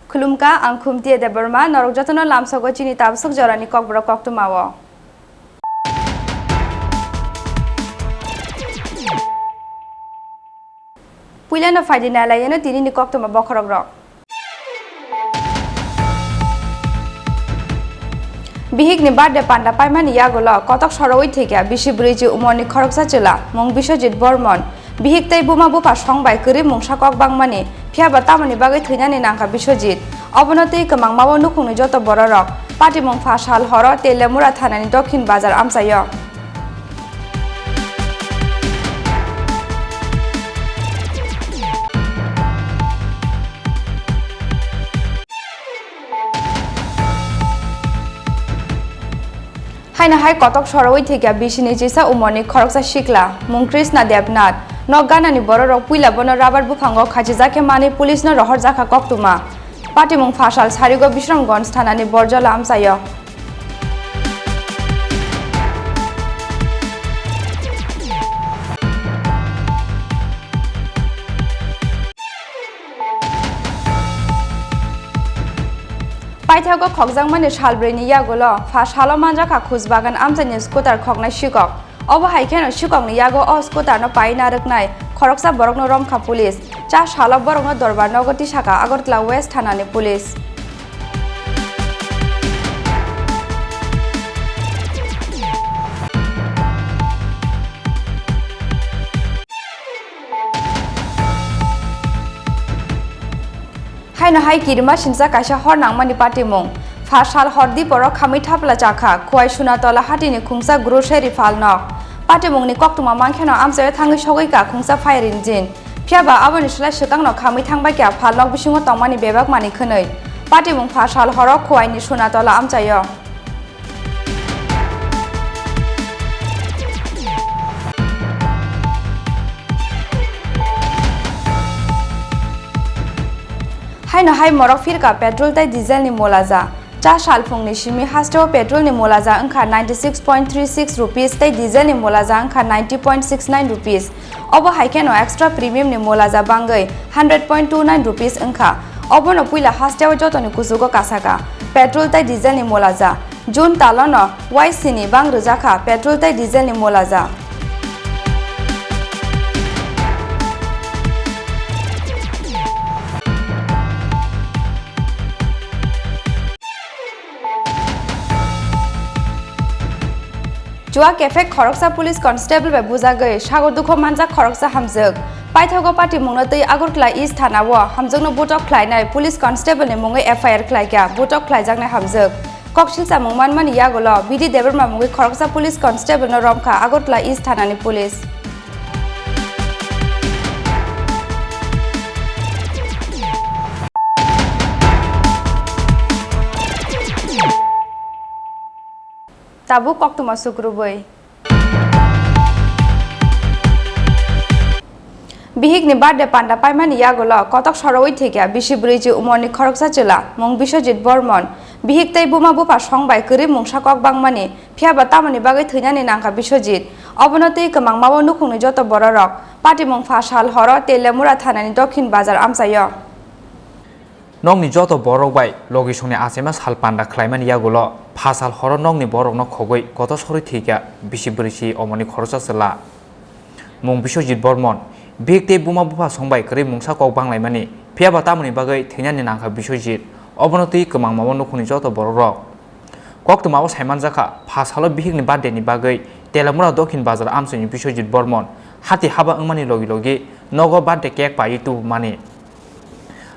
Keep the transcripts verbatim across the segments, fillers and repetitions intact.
Khulumkha, ang Khumtiya Debbarma, norok jotono lamsogo chini tabswk jorani kokborok koktwmao. Puilano phaidi nailaiyano tinini koktwma bokhorokrok. Bihikni birthday panda paimani yagulo kotok sorowi thwikha bisi bwrwi chi umorni khoroksa chwla, mung Biswajit Bormon. Bihik tei buma bupha song bai kwrwi mungsa kok bangmani, phiyaba tamoni bagwi thwinani nangkha Biswajit. Obono twi kwmangmao nukhungni joto bororok patimung pha sal horo Teliamura thanani dokhin bazar amchaio. Haino hai kotok sorowi thwikha bisini chisa umorni khoroksa sikla, mung Krishna Debnath. Nok ganani bororok puila bono rubber buphango khachijak khe manwi police no rohorjakha koktwma. Patimung phasal sarigo Bisramganj thanani Borjola amchaio. Paithago khokjakmani salbrwini yagulo pha salo manjakha Khusbagan amchaini scooter khoknai sikok. Obo hai kheno sikokni yago o scooterno pai narwknai khoroksa borokno romkha police. Cha salo borokno dorbar nogo tisakha Agartala West thanani police. Haino hai kirima sinsa kaisa hor nangmani patimung. Pha sal hor diporo khamwi thapla chakha, Khowai Sunatola hatini khungsa grocery phalnok. Patimungni koktwma mankheno amchaio thangwi sogwikha khungsa fire engine. Phiyaba aboni slai swkangno khamwi thangbaikha phalnok bisingo tongmani bebak manwi khwnwi. Patimung pha sal horo Khowaini Sunatola amchaio. Haino hai morok phirka petrol tei diesel ni molaja. Cha salphung ni simi hasteo petrol ni molaja wngkha ninety six point three six rupees tei diesel ni molaja wngkha ninety point six nine rupees. Obo hai kheno extra premium ni molaja bangwi hundred point two nine rupees wngkha. Obono puila hasteo jotoni kuchugo kasaka petrol tei diesel ni molaja. June talono Y C ni bang rwjakha petrol tei diesel ni molaja. Chua kephek khoroksa police constable bai bujagwi sago dukho manjak khoroksa hamjwk. Paithago patimungno twi Agartala East thanao hamjwkno butok khlainai police constable ni mungwi F I R khlaikha butok khlaijaknai hamjwk. Koksil samung manmani yagulo B D Debbarma mungwi khoroksa police constable no romkha Agartala East thanani police. Tabuk koktwma sukrubwi. Bihikni birthday panda paimani yagulo kotok sorowi thwikha bisi bwrwi chi umorni khoroksa chwla, mung Biswajit Bormon. Bihik tei buma bupha song bai kwrwi mungsa kok bangmani, phiyaba tamoni bagwi thwinani nangkha Biswajit. Obono twi kwmangmao nukhungni joto bororok patimung pha sal horo Teliamura thanani dokhin bazar amchaio. Nokni joto borok bai logisongni achaima sal panda khlaimani yagulo, pha sal horo nokni borokno khogwi kotor sorwi thwikha bisi bwrwi si omoni khoroksa chwla. Mung Biswajit Bormon, bihik tei buma bupha song bai kwrwi mungsa kok banglaimani, phiyaba tamoni bagwi thwinani nangkha Biswajit, obono twi kwmangmao nukhungni joto borokrok. Koktwmao saimanjakha, pha salo bihikni birthday ni bagwi Telamura Dokhin Bazar amchaini Biswajit Bormon hati haba wngmani logi logi nogo birthday cake paiwi tubumani.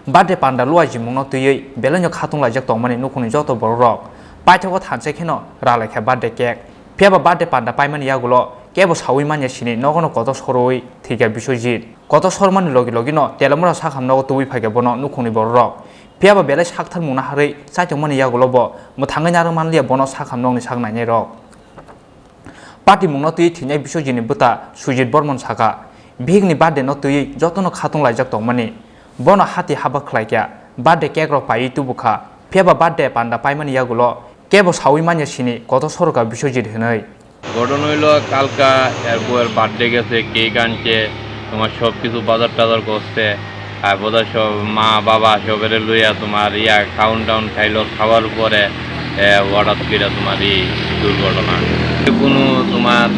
Birthday panda luajimungno twiwi belaino khatung laijak tongmani nukhungni joto bororok paithago thansa kheno ralaikha birthday cake. Phiyaba birthday panda paimani yagulo kebo saui manya sini nogono kotor sorowi thwikha Biswajit. Kotor sormani logi logino Telamura sakham nogo tubui phaikha bono nukhungni bororok. Phiyaba belai sakthar mungna harwi chaitokmani yagulo bo mwthangwi narwk manliya bono sakham nokni sak nainairok. Patimungno twiwi thwinai Biswajitni bwta Sujit Bormon sakha, bihikni birthday no twiwi jotono khatung laijak tongmani. Bono hati haba khlaikha, birthday cake rok paiwi tubukha, phiyaba birthday panda paimani yagulo kebo saui manya sini kotor sorokha Biswajit hwnwi. ঘটনা হইলো কালকা এর বউয়ের বার্থডে গেছে, কেক আনছে, তোমার সব কিছু বাজার টাজার করছে। আর বোধহয় সব মা বাবা সবেরে লইয়া তোমার ইয়া খাউন টাউন খাইলো, খাওয়ার পরে এ, হঠাৎ করে তোমার এই দুর্ঘটনা। কোনো তোমার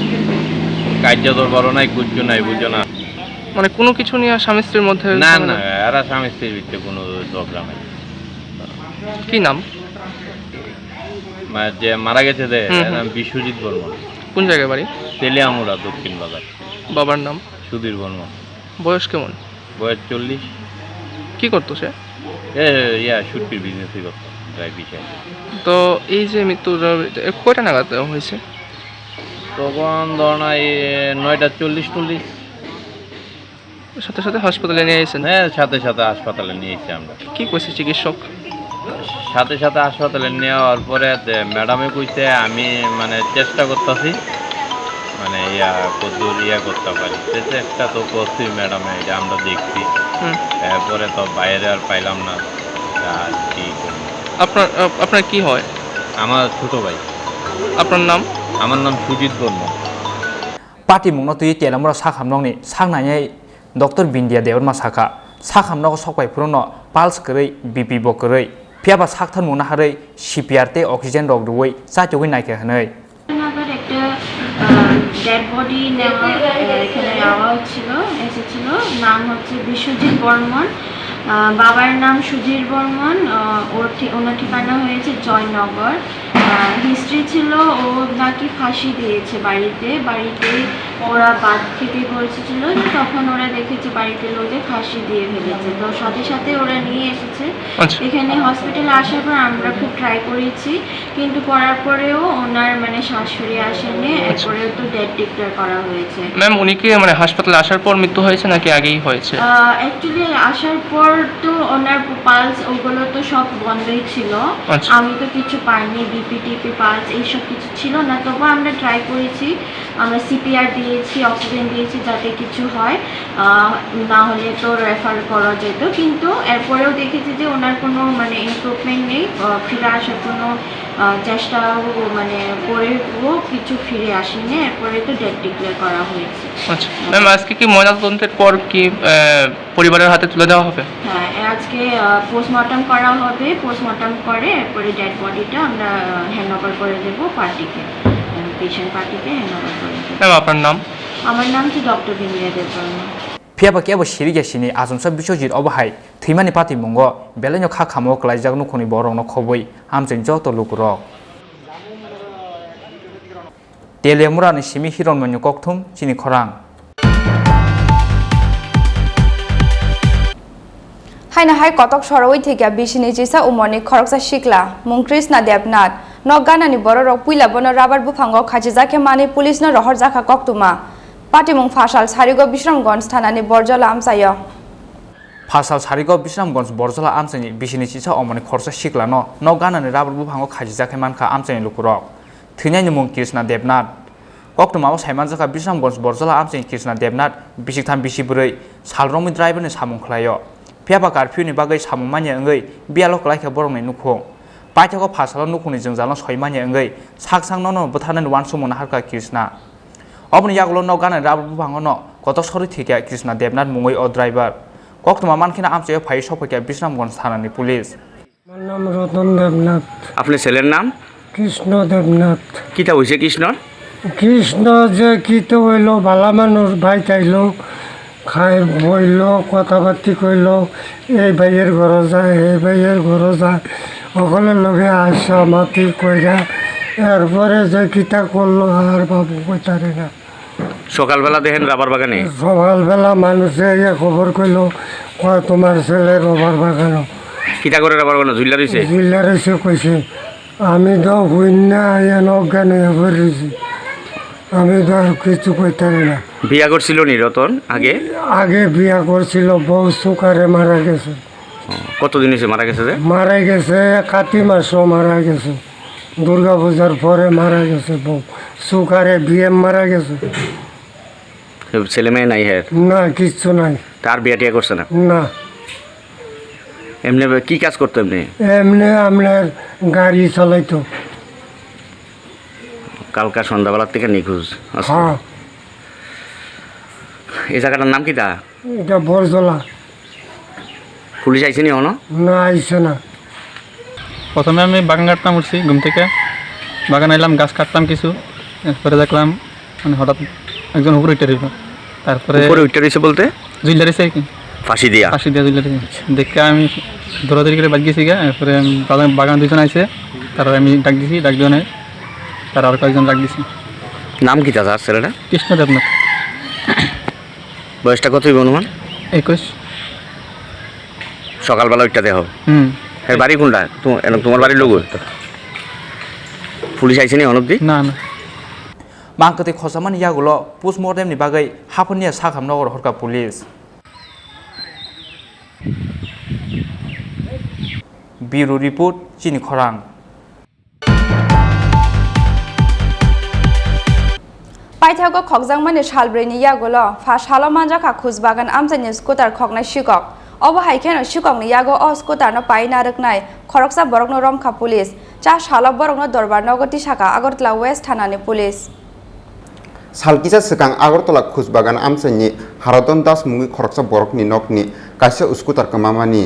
কার্য দরবারও নাই, কিচ্ছু নাই, বুঝছো না? মানে কোনো কিছু নিয়ে স্বামী স্ত্রীর মধ্যে না, ঝামেলা? না, এরা স্বামী স্ত্রীর ভিতরে কোনো ঝগড়া নাই। কি নাম? মানে যে মারা গেছে যে, হুম, এর হুম। নাম বিশ্বজিৎ বর্মন। কোন জায়গায় বাড়ি? তেলিয়ামুড়া, দক্ষিণ বাজার। বাবার নাম? সুধীর বর্মন। বয়স কেমন? বয়স চল্লিশ। কি করতো সে? এ, ইয়া, শুটকির বিজনেসই করতো, ড্রাই ফিশার। তো এই যে মৃত্যু, এ, কয়টা নাগাদ হয়েছে? তখন ধরো না, এ, নয়টা চল্লিশ টল্লিশ। সাথে সাথে হাসপাতালে নিয়ে এসেছেন? হ্যাঁ, সাথে সাথে হাসপাতালে নিয়ে এসেছি আমরা। কি কইছে চিকিৎসক? সাথে সাথে হাসপাতালে নেওয়ার পরে যে ম্যাডামে কইছে, "আমি, মানে, চেষ্টা করতেছি, মানে, ইয়া, কতদূর ইয়া করতে পারি।" তো চেষ্টা তো করছি ম্যাডামে, এটা আমরা দেখছি। হুম। এরপরে তো বাইরে আর পাইলাম না, আর কি করবো। আপনার, আপ-, আপনার কি হয়? আমার ছোট ভাই। আপনার নাম? আমার নাম সুজিত Barman. Patimungno twiwi Telamura sakhamnokni sak nainai Doctor Bindya Debbarma sakha, sakhamnogo sokpai phurungno pulse kwrwi, B P bo kwrwi, phiyaba sakthar mungna harwi C P R tei oxygen rok rwui chachugwi naikha hwnwi. আবার একটা, আহ, dead body নেওয়া, আহ, এখানে নেওয়া হচ্ছিল, এসেছিল। নাম হচ্ছে বিশ্বজিৎ বর্মন, আহ, বাবার নাম সুধীর বর্মন, আহ, ওর ঠি-, ওনার ঠিকানা হয়েছে জয়নগর। আহ, হিস্ট্রি ছিল ও নাকি ফাঁসি দিয়েছে বাড়িতে, বাড়িতে ওরা ভাত খেতে বসেছিল, তো তখন ওরা দেখেছে বাড়িতে লোকে ফাঁসি দিয়ে ফেলেছে, তো সাথে সাথে ওরা নিয়ে এসেছে। আচ্ছা। এখানে হসপিটালে আসার পর আমরা খুব ট্রাই করেছি, কিন্তু করার পরেও ওনার মানে শ্বাস ফিরে আসেনি, আচ্ছা। এরপরেও তো ডেড ডিক্লেয়ার করা হয়েছে। ম্যাম, উনি কি মানে হাসপাতালে আসার পর মৃত্যু হয়েছে নাকি আগেই হয়েছে? আহ, অ্যাকচুয়ালি আসার পর তো ওনার পালস ওগুলো তো সব বন্ধই ছিল। আচ্ছা। আমি তো কিছু পাইনি, বিপি টিপি পালস এইসব কিছু ছিল না, তবু আমরা ট্রাই করেছি, আমরা সিপিআর দিয়েছি, অক্সিজেন দিয়েছি যাতে কিছু হয়, আহ, না হলে তো রেফার করা যেত, কিন্তু এরপরেও দেখেছি যে ওনার কোনো মানে ইমপ্রুভমেন্ট নেই, আহ, ফিরে আসার কোনো, আহ, চেষ্টাও মানে করেও কিছু ফিরে আসেনি, এরপরে তো ডেড ডিক্লেয়ার করা হয়েছে। আচ্ছা। ম্যাম, আজকে কি ময়নাতদন্তের পর কি, আহ, পরিবারের হাতে তুলে দেওয়া হবে? হ্যাঁ, এ আজকে, আহ, পোস্টমর্টম করা হবে। পোস্টমর্টম করে এরপরে ডেড বডিটা আমরা, আহ, হ্যান্ড ওভার করে দেবো পার্টিকে, আহ, পেশেন্ট পার্টিকে হ্যান্ড ওভার করে দেবো। ম্যাম, আপনার নাম? আমার নাম হচ্ছে doctor Bindiya Debbarma. Phiyaba kebo sirikya sini achomsa Biswajit obo hai thwimani patimungo belaino kha khamo kwlaijak nukhungni borokno khobwi amchaini joto lukurok. Teliamura ni simi Hiron Manu kokthum chini khorang. Haino hai kotok sorowi thwikha bisini chisa umorni khoroksa sikla, mung Krishna Debnath. Nok ganani bororok puila bono rubber buphango khachijak khe manwi police no rohorjakha koktwma. Patimung phasal sarigo Bisramganj thanani Borjola amchaio. Phasal sarigo Bisramganj Borjola amchaini bisini chisa omorni khoroksa siklano nok ganani rubber buphango khachijak khe mankha amchaini lukurok. Thwinaini mung Krishna Debnath. Koktwmao saimanjakha Bisramganj Borjola amchaini Krishna Debnath, bisik tham bisi bwrwi, sal romwi driver ni samung khlaio. Phiyaba curfew ni bagwi samung manya wngwi biyalo kwlaikha borokni nukhung. Paithago phasalo nukhungni jwngjalno soi manya wngwi sak sak nono bwtharnani uansukmung naharkha Krishna. Oboni yagulo nok ganani rubber buphangono kotor sori thwikha Krishna Debnath mungwi o driver. Koktwma mankheno amchaio phaiwi sokphaikha Bisramganj thanani police. আমার নাম রতন দেবনাথ। আপনার ছেলের নাম? কৃষ্ণ দেবনাথ। কিতা হইছে কৃষ্ণর? কৃষ্ণ যে কিতা হইল, বালা মানুষ ভাই চাইল, খাই বইল, কথাবার্তি কইল, এই ভাইয়ের ঘরে যায়, এই ভাইয়ের ঘরে যায়, সকলের লগে আসা মাতি কইরা এরপরে যে কিতা করলো আর বাবু কইতারে না। সকালবেলা দেখেন রাবার বাগানে? সকালবেলা মানুষে ইয়ে খবর কইলো, "কয় তোমার ছেলে রাবার বাগানো।" কিতা করে রাবার বাগানো? ঝুল্লা রইছে? ঝুল্লা রইছে কইছে। আমি তো হুইন না, ইয়ে অজ্ঞান হয়ে পড়েছি। আমি তো আর কিছু কইতারি না। বিয়া করছিল নি রতন আগে? আগে বিয়া করছিল, বউ সুকারে মারা গেছে। ও, কতদিন হয়েছে মারা গেছে যে? মারা গেছে, কাতি মাসও মারা গেছে, দুর্গা পূজার পরে মারা গেছে বউ। সুকারে বিয়ে মারা গেছে। ছেলে মেয়ে নাই হের? না, কিচ্ছু নাই। তার বিয়া টিয়া করছে না? না। এমনি কি কাজ করতো এমনি? এমনি আপনার গাড়ি চালাইতো। কালকা সন্ধ্যাবেলার থেকে নিখোঁজ আজকে। হ্যাঁ। এই জায়গাটার নাম কিতা? এটা বরজলা। পুলিশ আইছে নি এখনো? না, আইছে না। প্রথমে আমি বাগান কাটতাম উঠছি ঘুম থেকে, বাগান আইলাম, গাছ কাটতাম কিছু, এরপরে দেখলাম মানে হঠাৎ একজন উপরে উঠে রইল। তারপরে উপরে উঠে রইছে বলতে? ঝুলতে রইছে আর কি। ফাঁসি দিয়া? ফাঁসি দিয়া ঝুলতে রইছে। দেখে আমি দৌড়াদৌড়ি করে বাদ গেছি গা, এরপরে আমি বাগান, বাগান দুজন আইছে, তারা আমি ডাক দিছি, ডাক দিয়ে তারা আর কয়েকজন ডাক দিছি। নাম কি চাচা ছেলেটা? কৃষ্ণ দেবনাথ। বয়সটা কত হইব অনুমান? একুশ। সকালবেলা ওইটা দেখো। হুম। এর বাড়ি কোনটা? তো-, এন-, তোমার বাড়ির লোক? পুলিশ আইছে নি অনবদি? না, না। Mangkwtwi khochamani yagulo postmortem ni bagwi haphangni sakhamno rohorkha police. Bureau report, chini khorang. Paithago khokjakmani salbrwini yagulo pha salo manjakha Khusbagan amchaini scooter khoknai sikok. Obo hai kheno sikokni yago o scooterno pai narwknai khoroksa borokno romkha police. Cha salo borokno dorbar nogo tisakha Agartala West thanani police. Sal kisa swkang Agartala Khusbagan amchaini Haradon Das mungwi khoroksa borokni nokni kaisa scooter kwmamani.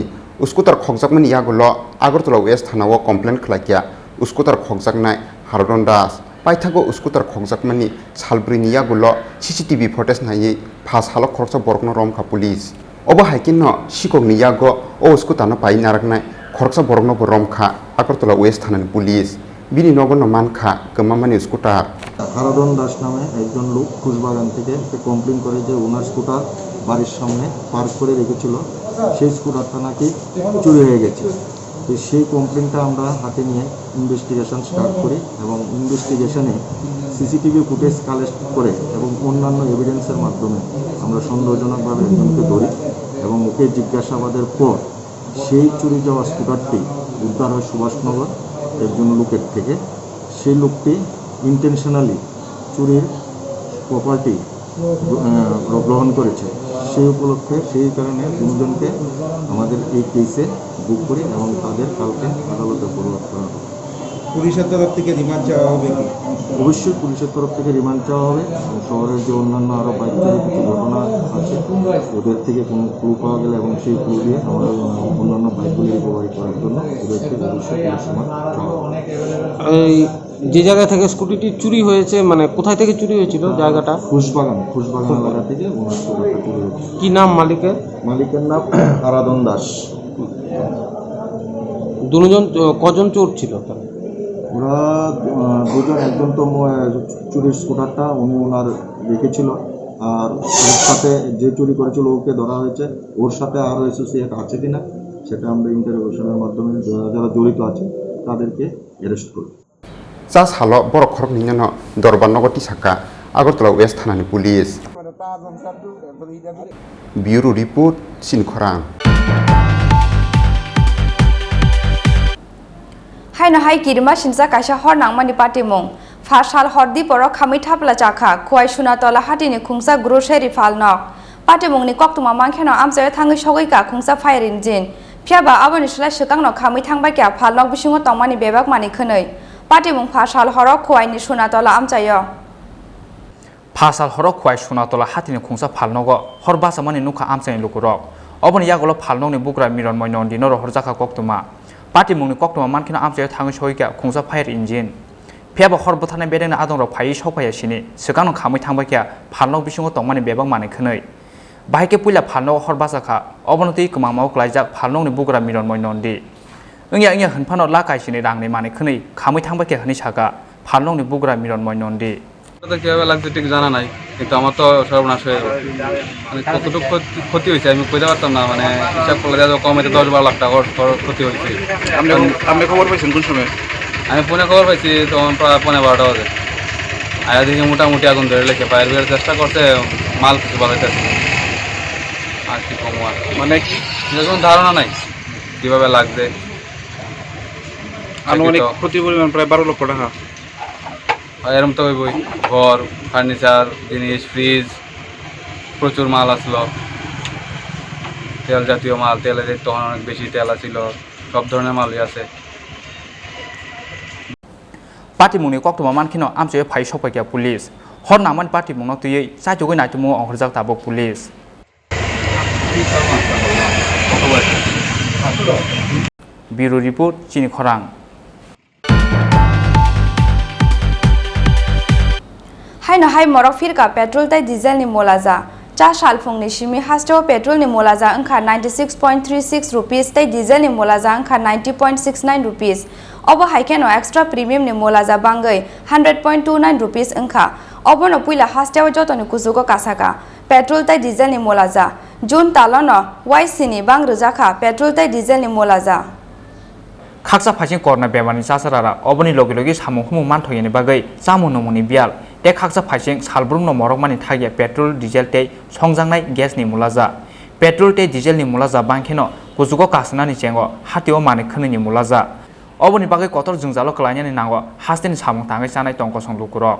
Scooter khokjakmani yagulo Agartala West thanao complain khlaikha scooter khokjaknai Haradon Das. Paithago scooter khokjakmani salbrwini yagulo C C T V footage naiwi pha salo khoroksa borokno romkha police. Obo hai kheno sikokni yago o scooterno pai narwknai khoroksa boroknobo romkha Agartala West thanani police. Bini nogono mankha kwmamani scooter. Haradhan দাস নামে একজন লোক খুশবাগান থেকে একটা কমপ্লেন করে যে ওনার স্কুটার বাড়ির সামনে পার্ক করে রেখেছিল, সেই স্কুটারটা নাকি চুরি হয়ে গেছে। তো সেই কমপ্লেনটা আমরা হাতে নিয়ে ইনভেস্টিগেশন স্টার্ট করি এবং ইনভেস্টিগেশনে সিসিটিভি ফুটেজ কালেক্ট করে এবং অন্যান্য এভিডেন্সের মাধ্যমে আমরা সন্দেহজনকভাবে একজনকে ধরি এবং ওকে জিজ্ঞাসাবাদের পর সেই চুরি যাওয়া স্কুটারটি উদ্ধার হয় সুভাষনগর একজন লোকের থেকে। সেই লোকটি ইন্টেনশনালি চুরির প্রপার্টি গ্র-, আহ, গ্রহণ করেছে। সেই উপলক্ষে, সেই কারণে দুজনকে আমাদের এই কেসে বুক করি এবং তাদের কালকে আদালতে ফরওয়ার্ড করা হবে। পুলিশের তরফ থেকে রিমান্ড চাওয়া হবে কি? অবশ্যই পুলিশের তরফ থেকে রিমান্ড চাওয়া হবে। শহরের যে অন্যান্য আরও বাইক চুরির কিছু ঘটনা আছে, ওদের থেকে কোনো ক্লু পাওয়া গেলে এবং সেই ক্লু দিয়ে আমরা, আহ, অন্যান্য বাইকগুলি রিকভারি করার জন্য ওদের থেকে অবশ্যই পুলিশ রিমান্ড চাওয়া হবে। এই যে জায়গা থেকে স্কুটিটি চুরি হয়েছে, মানে, কোথায় থেকে চুরি হয়েছিল জায়গাটা? খুশবাগান, খুশবাগান এলাকা থেকে ওনার স্কুটারটা চুরি হয়েছে। কি নাম মালিকের? মালিকের নাম আরাধন দাস। দুজন, আহ, কজন চোর ছিল তারা? ওরা, আহ, দুজন, একজন তো ম-, চুরির স্কুটারটা উনি ওনার রেখেছিল, আর ওর সাথে যে চুরি করেছিল ওকে ধরা হয়েছে। ওর সাথে আরও অ্যাসোসিয়েট আছে কিনা সেটা আমরা ইন্টারোগেশনের মাধ্যমে যারা, যারা জড়িত আছে তাদেরকে অ্যারেস্ট করব। Cha salo borok khoroknwino dorbar nogo tisakha Agartala West thanani police. Bureau report, Sinkhorang. Haino hai kirima sinsa kaisa hor nangmani patimung. Pha sal hor diporo khamwi thapla chakha, Khowai Sunatola hatini khungsa grocery phalnok. Patimungni koktwma mankheno amchaio thangwi sogwi ka khungsa fire engine. Phiyaba aboni slai swkangno khamwi thangbai kha phalnok bisingo tongmani bebak manwi khwnwi. Patimung pha sal horo Khowaini Sunatola amchaio. Pha sal horo Khowai Sunatola hatini khungsa phalnogo hor bachamani nukha amchaini lukurok. Oboni yagulo phalnokni bugra Mironmoi Nondino rohorjakha koktwma. Patimungni koktwma mankheno amchaio thangwi sogwi kha khungsa fire engine. Phiyaba hor bwtharnai bedekni adongrok phaiwi sokphaiya sini, swkangno khamwi thangbai kha phalnok bisingo tongmani bebak manwi khwnwi. Bahai khe puila phalnogo hor bachakha, obono twi kwmangmao klaijak phalnokni bugra Mironmoi Nondi. Wngya wngya hwnphano la kaisini rangni manwi khwnwi khamwi thangbai kha hwnwi sakha. Halnokni bugra Mironmoy Nondi. তো কিভাবে লাগছে ঠিক জানা নাই, কিন্তু আমার তো সর্বনাশ হয়ে গেল। মানে কতটুকু ক্ষতি, ক্ষতি হয়েছে আমি কইতে পারতাম না, মানে হিসাব করলে দেখা যাবে কম হয়তো দশ বারো লাখ টাকার খর-, ক্ষতি হয়েছে। আপনি, আপনি খবর পাইছেন কোন সময়? আমি ফোনে খবর পাইছি তখন প্রায় পৌনে বারোটা বাজে। আয়া দেখি মোটামুটি আগুন ধরে লেগেছে, ফায়ার ব্রিগেড চেষ্টা করছে, মাল কিছু বাড়াইতেছে, আর কি কম আর। মানে কি? এরকম ধারণা নাই কিভাবে লাগছে। আনুমানিক ক্ষতি পরিমাণ প্রায় বারো লক্ষ টাকা। আর এরম তো হইবই, ঘর, ফার্নিচার, জিনিস, ফ্রিজ, প্রচুর মাল আসলো, তেল জাতীয় মাল, তেলের রেট তখন অনেক বেশি তেল আছিল, সব ধরনের মালই আছে। Patimungni koktwma mankheno amchaio phai sokphaikha police. Hor nangmani patimungno twiwi chaitugwi naitugmung ongkhorjak tabuk police. Bureau report, Chini Khorang. Haino hai morok phirka petrol tei diesel ni mulaja. Cha salphung ni simi hasteo petrol ni mulaja wngkha ninety six point three six rupees tei diesel ni mulaja wngkha ninety point six nine rupees. Obo hai kheno extra premium ni mulaja bangwi hundred point two nine rupees wngkha. Obono puila hasteo jotoni kuchugo kasaka. Petrol tei diesel ni mulaja. June talono Y C ni bang rwjakha petrol tei diesel ni mulaja. Khaksa phaising corona bemarni chasarara oboni logi logi samung humung manthokyani bagwi chamung nungmungni biyal tei khaksa phaising salbrumno morokmani thagya petrol, diesel tei songjaknai gasni mulaja. Petrol tei dieselni mulaja bangkheno kuchugo kasanani chengo hatio manwi khwnwini mulaja. Oboni bagwi kotor jwngjalo kwlainani nango hasteni samung tangwi chanai tong kosong lukurok.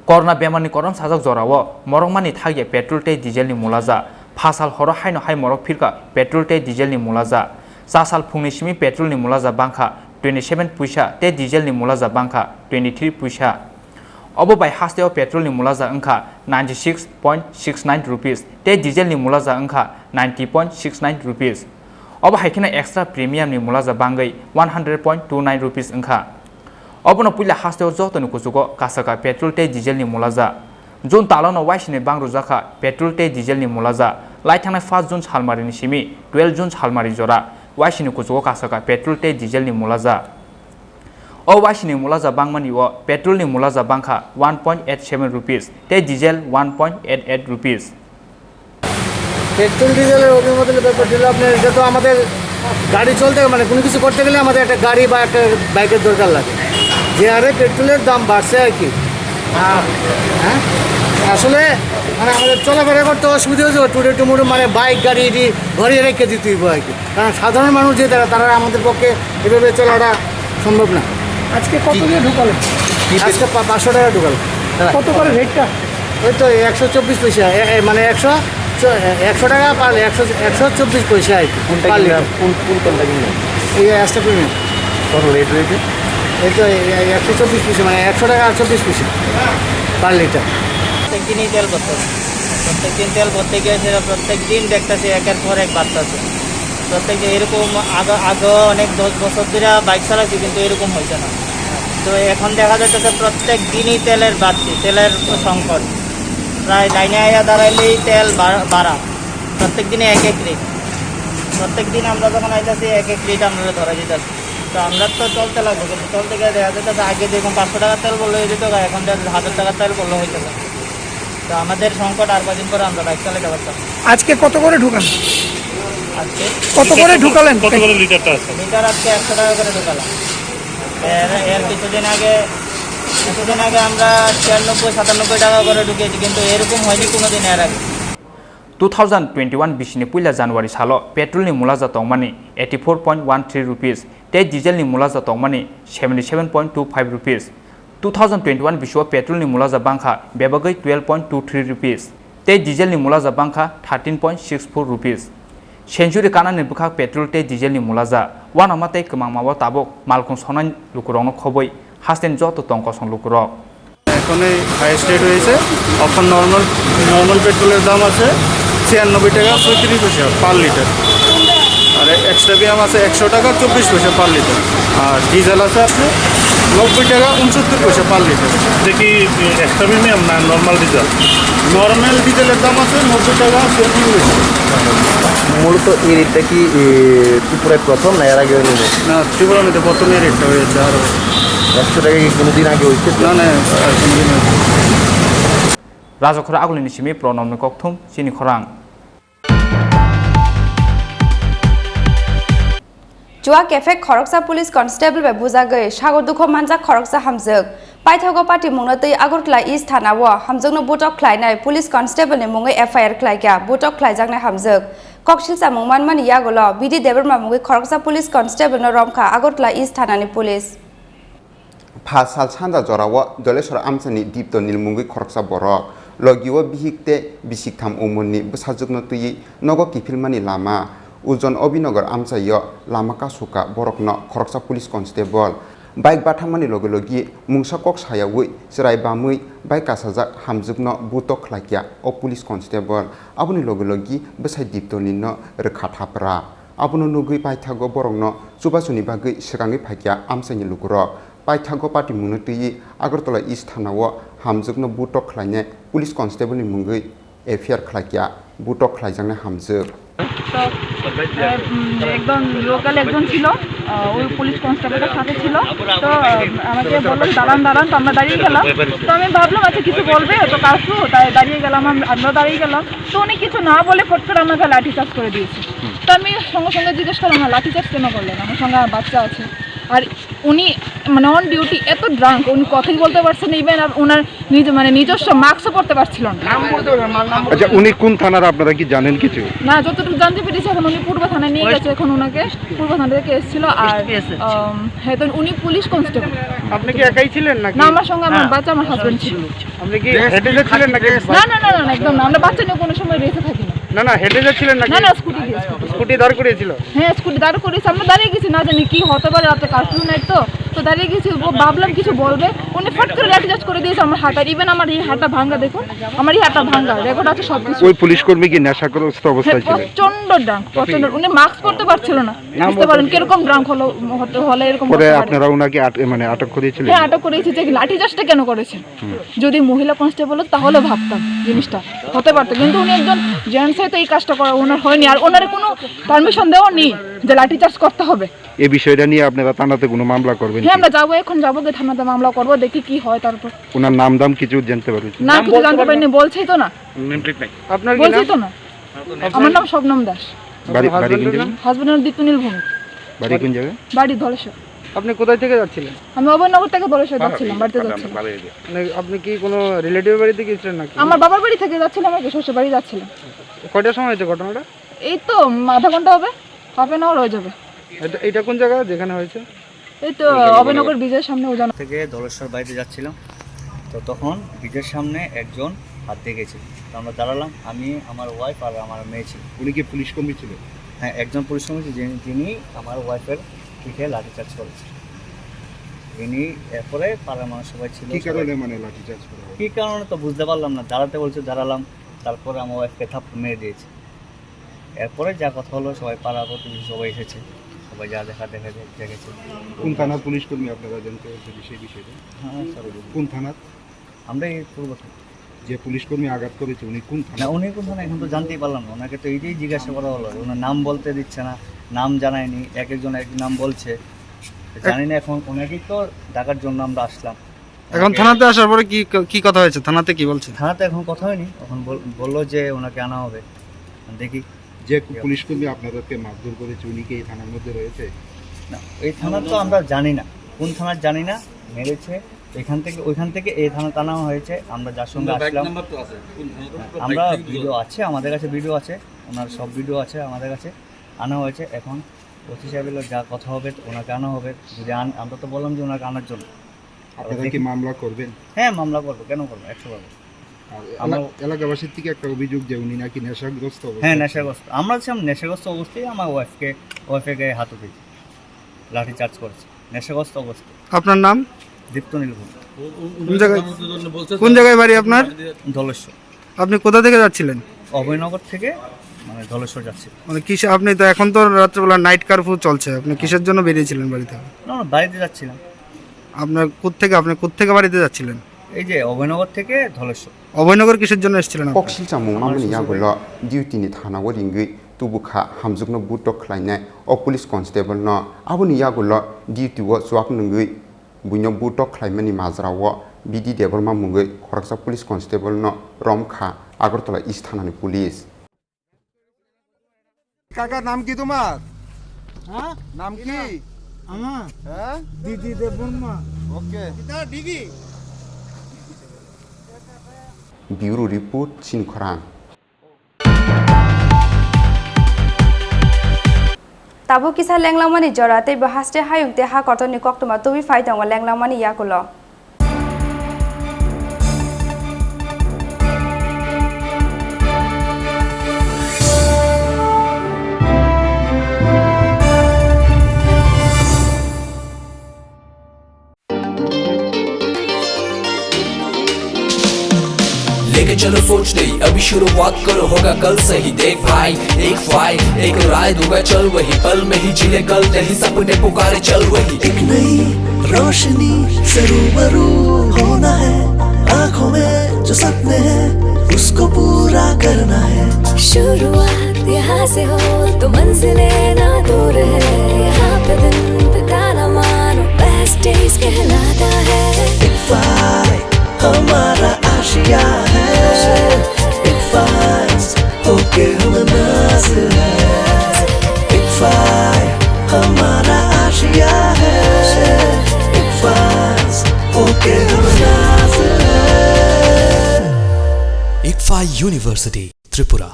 Corona bemarni korom sajak jorao morokmani thagya petrol tei dieselni mulaja. Phasal horo haino hai morok phirka petrol tei dieselni mulaja. Chasal phungni simi petrolni mulaja bangkha twenty seven puisa tei dieselni mulaja bangkha twenty three puisa. Obo bai hasteo petrolni mulaja wngkha ninety six point six nine rupees tei dieselni mulaja wngkha ninety point six nine rupees. Obo hai kheno extra premiumni mulaja bangwi one hundred point two nine rupees wngkha. Obono puila hasteo jotoni kuchugo kasaka petrol tei dieselni mulaja. June talono Y C ni bang rwjakha petrol tei dieselni mulaja. Lai thangnai first June salmarini simi twelve June salmari jora Y C ni kuchugo kasaka petrol tei dieselni mulaja. O Y C ni mulaja bangmani o petrolni mulaja bangkha one point eight seven rupees tei diesel one point eight eight rupees. Petrol ডিজেলের অভিমতনের ব্যাপারটি হলো, আপনার এটা তো আমাদের গাড়ি চলতে, মানে কোনো কিছু করতে গেলে আমাদের একটা গাড়ি বা একটা বাইকের দরকার লাগে। যে হারে পেট্রোলের দাম বাড়ছে আর কি। আর, হ্যাঁ, আসলে মানে আমাদের চলাফেরা করতে অসুবিধা হয়েছে, টুডে টুমুডে মানে বাইক গাড়ি এটি ঘরে রেখে দিতে হইব আর কি। কারণ সাধারণ মানুষ যে তারা, তারা আমাদের পক্ষে এভাবে চলাটা সম্ভব না। আজকে কত কি দিয়ে ঢুকালেন? কি আজকে পা-, পাঁচশো টাকা ঢুকালো। হ্যাঁ। কত করে রেটটা? ওই তো একশো চব্বিশ পয়সা, এ, এ, মানে একশো চ-, এ, একশো টাকা পার, একশো, একশো চব্বিশ পয়সা আর কি, কোনটা পার কিনলে? লিটার। কোন, কোন কোনটা কিনলে? এই অ্যাস্ট্রা প্রিমিয়াম। কত রেট রয়েছে? এই তো এই, এই একশো চব্বিশ পয়সা, মানে একশো টাকা আর চব্বিশ পয়সা পার লিটার। প্রত্যেক দিনই তেল ভরতে হয়। প্রত্যেক দিন তেল ভরতে গিয়ে সেটা প্রত্যেক দিন দেখতেছি একের পর এক বাড়তেছে। প্রত্যেক দিন এরকম আগে, আগে অনেক দশ বছর ধরে বাইক চালাইছি, কিন্তু এরকম হয়েছে না। তো এখন দেখা যাইতেছে প্রত্যেক দিনই তেলের বাড়তি, তেলের সংকট। প্রায় লাইনে আইয়া দাঁড়াইলেই তেল বা-, বাড়া, প্রত্যেক দিনে এক এক লিটার। প্রত্যেক দিন আমরা যখন আইতাছি, এক এক লিটার আমরা ধরা দিতেছি। তো আমরা তো চলতে লাগবো, কিন্তু চলতে গেলে দেখা যাইতেছে আগে যেরকম পাঁচশো টাকার তেল বললে হয়ে যেত, এখন দেখা যাচ্ছে হাজার টাকার তেল বললে হইতেছে। তো আমাদের সংকট, আর কদিন পরে আমরা বাইক চালাতে পারতাম। আজকে কত করে ঢুকান? আজকে কত করে ঢুকালেন? কত করে লিটারটা আছে? লিটার আজকে একশো টাকা করে ঢুকালাম। এর, এর কিছুদিন আগে, কিছুদিন আগে আমরা ছিয়ানব্বই সাতানব্বই টাকা করে ঢুকিয়েছি, কিন্তু এরকম হয়নি কোনোদিন এর আগে। Two thousand twenty-one bisini puila January salo petrolni mulaja tongmani eighty four point one three rupees tei dieselni mulaja tongmani seventy seven point two five rupees. Two thousand twenty-one bisio petrolni mulaja bangkha bebagwi twelve point two three rupees tei dieselni mulaja bangkha thirteen point six four rupees. Century kanani bwkhak petrol tei dieselni mulaja uanama tei kwmangmao tabuk malkhung sonai lukurokno khobwi hasteni joto tong kosong lukurok. এখন এই highest rate হয়েছে। এখন normal, normal পেট্রোলের দাম আছে ছিয়ানব্বই টাকা ছয়ত্রিশ পয়সা পার লিটার। আর এক্সট্রা বিয়াম আছে একশো টাকা চব্বিশ পয়সা পার লিটার। আর ডিজেল আছে আপনি নব্বই টাকা উনসত্তর পয়সা পার লিটার। এটা কি এক্সট্রা প্রিমিয়াম না নর্মাল ডিজেল? নর্মাল ডিজেলের দাম আছে নব্বই টাকা ছিয়ানব্বই পয়সা। মূলত এই রেটটা কি, এ, ত্রিপুরায় প্রথম না এর আগেও এরকম? না, ত্রিপুরার মধ্যে প্রথম এই রেটটা হয়েছে। আর রাষ্ট্রটাকে কি কোনোদিন আগে ঐক্যের না, না, আর কোনোদিন হয়নি। রাজখর আগুলিনি simi pronomni kokthum chini khorang. Chua kephek khoroksa police constable bai bujagwi sago dukho manjak khoroksa hamjwk. Paithago patimungno twi Agartala East Thana o hamjwkno butok khlainai police constable ni mungwi F I R khlaikha, butok khlaijaknai hamjwk. Koksilsa mung manmani yagulo B D Debbarma mungwi khoroksa police constable no romkha Agartala East Thana ni police. Pha sal sanja jorao Doleswar amchaini Dipto Nil mungwi khoroksa borok, logio bihik tei bisik tham umorni bwsajwkno twiwi nogo kiphilmani lama Ujon Abhinagar amchaio lama kasuka borokno khoroksa police constable bike bathamani logi logi mungsa kok sayawi chwrai bamwi bike kasajak hamjwkno butok khlaikha o police constable, aboni logi logi bwsai Dipto Nilno rwkha thapra. Abono nugwi paithago borokno chubachuni bagwi swkangwi phaikha amchaini lukurok. Paithago patimungno twiwi Agartala East Thana o hamjwkno butok khlainai police constable ni mungwi F I R khlaikha, butok khlaijaknai hamjwk. তো আহ, উম, একজন লোকাল একজন ছিল, আহ, ওই পুলিশ কনস্টেবলটার সাথে ছিল। তো আহ, আমাকে বললো যে দাঁড়ান, দাঁড়ান। তো আমরা দাঁড়িয়ে গেলাম। তো আমি ভাবলাম আচ্ছা কিছু বলবে, হয়তো কারফিউ, তাই দাঁড়িয়ে গেলাম। আম- আমরা দাঁড়িয়ে গেলাম। তো উনি কিছু না বলে ফট করে আমার গায়ে লাঠি চার্জ করে দিয়েছে। তো আমি সঙ্গে সঙ্গে জিজ্ঞেস করলাম, "না, লাঠি চার্জ কেন করলেন? আমার সঙ্গে আমার বাচ্চা আছে।" আর উনি মানে অন ডিউটি এত ড্রাঙ্ক, উনি কথাই বলতে পারছেন না, ইভেন আর ওনার নিজ মানে নিজস্ব মাস্কও পরতে পারছিল না। নাম বলতে পারবেন না, নাম বলতে আচ্ছা, উনি কোন থানার আপনারা কি জানেন কিছু? না, যতটুকু জানতে পেরেছি এখন উনি পূর্ব থানায় নিয়ে গেছে, এখন ওনাকে পূর্ব থানা থেকে এসেছিল। আর এসপি এসেছে। আম, হ্যাঁ, তো উনি পুলিশ কনস্টেবল। আপনি কি একাই ছিলেন নাকি? না, আমার সঙ্গে আমার না। বাচ্চা, আমার হাজবেন্ড ছিল। আপনি কি হেঁটে যাচ্ছিলেন নাকি? না, না, না, না, একদম না। আমরা বাচ্চা নিয়ে কোনো সময় রেসে থাকি না। না, না, হেঁটে যাচ্ছিলেন নাকি? না, না, স্কুটি দিয়ে, স্কুটি। স্কুটি দাঁড় করিয়েছিল? হ্যাঁ, স্কুটি দাঁড় করেছে। আমরা দাঁড়িয়ে গেছি, না জানি কি হতে পারে, রাতে কারফিউ নাই তো। তো দাঁড়িয়ে গেছি, ও ভাবলাম কিছু বলবে। উনি ফট করে লাঠি চার্জ করে দিয়েছে আমার হাত। আর ইভেন আমার এই হাতটা ভাঙা, দেখুন, আমার এই হাতটা ভাঙা। রেকর্ড আছে সব কিছু। ওই পুলিশ কর্মী কি নেশাগ্রস্ত অবস্থায় হ্যাঁ, ছিলেন? প্রচণ্ড ড্রাঙ্ক, প্রচণ্ড। উনি মাস্ক পরতে পারছিল না। বুঝতে পারেন কিরকম ড্রাঙ্ক হলো, হতে হলে এরকম পরে করতে পারে। আপনারা ওনাকে আট-, মানে আটক করেছিলেন? হ্যাঁ, আটক করেছি। যে লাঠি চার্জটা কেন করেছে? হুম। যদি মহিলা কনস্টেবল হতো, তাহলে ভাবতাম জিনিসটা হতে পারতো, কিন্তু উনি একজন জেন্টস হয়ে তো এই কাজটা করা ওনার হয়নি। আর ওনার কোনো পারমিশন দেওয়া নেই যে লাঠি চার্জ করতে হবে। এই বিষয়টা নিয়ে আপনারা থানাতে কোনো মামলা করবেন হ্যাঁ, কি? আমরা যাবো, এখন যাবো গিয়ে থানাতে মামলা করবো, দেখি কি হয় তারপর। ওনার নাম দাম কিছু জানতে পারবেন? না, কিছু জানতে পারিনি, বলছেই তো না। নেম প্লেট নাই। আপনার কি বলছি নাম? তো না। আপনার আমার নাম শবনম দাস। বাড়ি, বাড়ি কোন হাজবেন্ডের জায়গা? নাম? হাজবেন্ডের নাম দীপ্তনীল ভৌমিক। বাড়ি কোন জায়গা? বাড়ি ধলেশ্বর। আপনি কোথায় থেকে যাচ্ছিলেন? আমি অভয়নগর থেকে ধলেশ্বর যাচ্ছিলাম, বাড়িতে যাচ্ছিলাম। মানে আপনি কি কোনো রিলেটিভের বাড়িতে গিয়েছিলেন নাকি? আমার বাবার বাড়ি থেকে যাচ্ছিলাম আর কি, শ্বশুর বাড়ি যাচ্ছিলাম। কয়টার সময় হয়েছে ঘটনাটা? এই তো আধা ঘন্টা হবে, হাফ অ্যান আওয়ার হয়ে যাবে। এটা, এটা কোন জায়গা যেখানে হয়েছে? এই তো অভয়নগর ব্রিজের সামনে উজান। থেকে ধলেশ্বর বাড়িতে যাচ্ছিলাম, তো তখন ব্রিজের সামনে একজন হাত দিয়ে গেছিল। তো আমরা দাঁড়ালাম, আমি, আমার ওয়াইফ আর আমার মেয়ে ছিল। উনি কি পুলিশ কর্মী ছিল? হ্যাঁ, একজন পুলিশ কর্মী ছিল, যিনি, যিনি আমার ওয়াইফের পিঠে লাঠিচার্জ করেছে। ইনি এরপরে পাড়ার মানুষ সবাই ছিল, কি সবাই কারণে মানে লাঠিচার্জ করা হয়? কি কারণে তো বুঝতে পারলাম না, দাঁড়াতে বলছে, দাঁড়ালাম, তারপরে আমার ওয়াইফকে থাপ্পড় মেরে দিয়েছে। এরপরে যা কথা হলো, সবাই পাড়া প্রতিবেশী সবাই এসেছে, সবাই যা দেখা দেখা দে-, দেখেছে। কোন থানার পুলিশ কর্মী আপনারা জানতে পেরেছেন সেই বিষয়টা? হ্যাঁ, স্যার। কোন থানার? আমরা এই পূর্ব থানা। যে পুলিশ কর্মী আঘাত করেছে উনি কোন থানা? না, উনি কোন থানা এখন তো জানতেই পারলাম না, ওনাকে তো এইটাই জিজ্ঞাসা করা হলো, ওনার নাম বলতে দিচ্ছে না, নাম জানায়নি, এক একজন এক নাম বলছে, জানি না। এখন ওনাকেই তো ডাকার জন্য আমরা আসলাম। এখন থানাতে আসার পরে কি, কি কথা হয়েছে? থানাতে কি বলছে? থানাতে এখন কথা হয়নি, এখন বল-, বললো যে ওনাকে আনা হবে, দেখি। যে পুলিশ কর্মী আপনাদেরকে মারধর করেছে, উনি কি এই থানার মধ্যে রয়েছে? না, এই থানা তো আমরা জানি না, কোন থানার জানি না, মেরেছে। এখান থেকে, ওইখান থেকে এই থানাতে আনা হয়েছে, আমরা যার সঙ্গে আসলাম। আমরা ভিডিও আছে, আমাদের কাছে ভিডিও আছে, ওনার সব ভিডিও আছে আমাদের কাছে, আনা হয়েছে। এখন ওসি সাহেবের লগে যা কথা হবে, ওনাকে আনা হবে। যদি আন-, আমরা তো বললাম যে ওনাকে আনার জন্য। আপনারা কি মামলা করবেন? হ্যাঁ, মামলা করবো, কেন করবো, একশো বার। আর আমরা এলা-, এলাকাবাসীর থেকে একটা অভিযোগ যে উনি নাকি নেশাগ্রস্ত অবস্থায় হ্যাঁ, ছিলেন। নেশাগ্রস্ত। আমরা ছিলাম নেশাগ্রস্ত অবস্থায়, আমার ওয়াইফকে, ওয়াইফের গায়ে হাত উঠেছে, লাঠি চার্জ করেছে, নেশাগ্রস্ত অবস্থা। আপনার নাম? দীপ্ত নীলভূমি। কোন জায়গায়, কোন জায়গায় বাড়ি আপনার? ধলেশ্বর। আপনি কোথা থেকে যাচ্ছিলেন? অভয়নগর থেকে, মানে, ধলেশ্বর যাচ্ছি। মানে, কিসে, আপনি তো, এখন তো রাত্রেবেলা নাইট কারফিউ চলছে, আপনি কিসের জন্য বেরিয়েছিলেন বাড়ি থেকে? না, না, বাড়িতে যাচ্ছিলাম। আপনার কোত্থেকে, আপনি কোত্থেকে বাড়িতে যাচ্ছিলেন? এই যে অভয়নগর থেকে ধলেশ্বর। অভয়নগর কিসের জন্য এসেছিলেন আপনি? Koksilsa mung mamani yagulo duty ni thana o ringwi tubukha hamjwkno butok khlainai o police constable no, aboni yagulo duty o chuak nungwi Buino butok khlaimani majrao B D Debbarma mungwi khoroksa police constable no romkha Agartala East thanani police. কাকা, নাম কি তোমার? হ্যাঁ? নাম কি? আমার? হ্যাঁ? দিদি দেববর্মা। ওকে। এটা দিদি। Bureau report, Chini Khorang. Tabuk kisa lenglangmani jora tei bo haste hayung tei ha kotorni koktwma tubui phai tongo lenglangmani yakulo. लेके चलो सोच नई, अभी शुरुआत करो, होगा कल सही। देख भाई, एक फाइल, एक राय दूंगा, चल वही, पल में ही जी ले कल, नहीं सपने पुकारे, चल वही। एक नई रोशनी से रूबरू होना है, आंखों में जो सपने हैं, उसको पूरा करना है। शुरुआत यहाँ से हो, तो मंजिलें ना दूर है। यहाँ पे दिन बिताना मानो best days कहलाता है। एक फाइल हमारा आशिया है, एक फाइज होके हम नाज है। एक फाइज हमारा आशिया है, एक फाइज होके हम नाज है। Ikfa University, Tripura.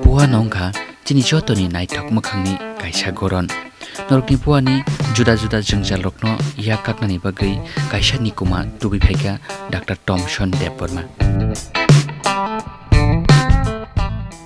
Puano wngkha chini jotoni naithok mwkhangni kaisa goron. Norokni puani juda juda jwngjalrokno yak kaknani bagwi kaisa nikuma tubui phaikha Doctor Thomson Debbarma.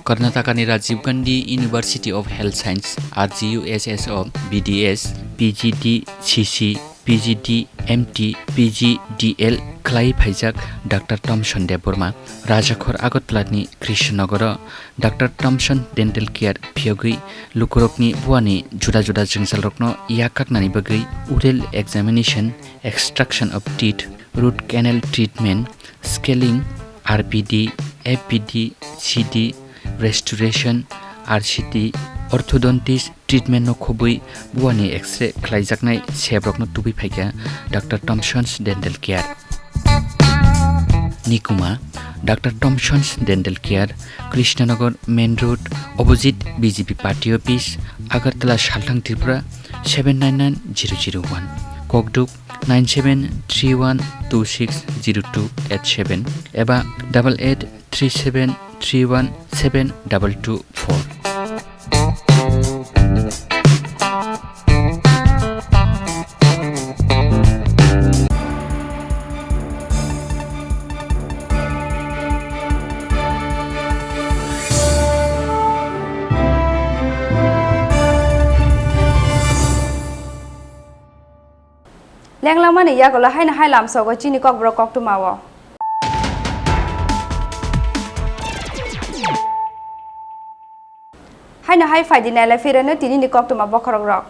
Karnatakani Rajiv Gandhi University of Health Science, R G U S S o B D S, P G D C C, P G D M T, P G D L khlai phaijak Doctor Thomson Debbarma Rajakhor Agartalani Krishnanogoro Doctor Thomson Dental Care phiyogwi lukurokni buani juda juda jwngjalrokno yak kaknani bagwi oral examination, extraction of teeth, root canal treatment, scaling, R P D, F P D, C D, restoration, R C T, orthodontist treatment no khobwi buani X-ray khlaijaknai sebrokno tubui phaikha Doctor Thomson's Dental Care. Nikuma, Doctor Thomson's Dental Care, Krishnanagar Main Road, opposite B J P Party Office, Agartala, Salthang, Tripura, seven nine nine zero zero one. Kokduk, nine seven three one two six zero two eight seven eba double eight three seven three one seven double two four. Lenglamani yagulo haino hai lamsogo chini kokborok koktwmao. Haino hai phaidi nailai phirano tinini koktwma bokhorokrok.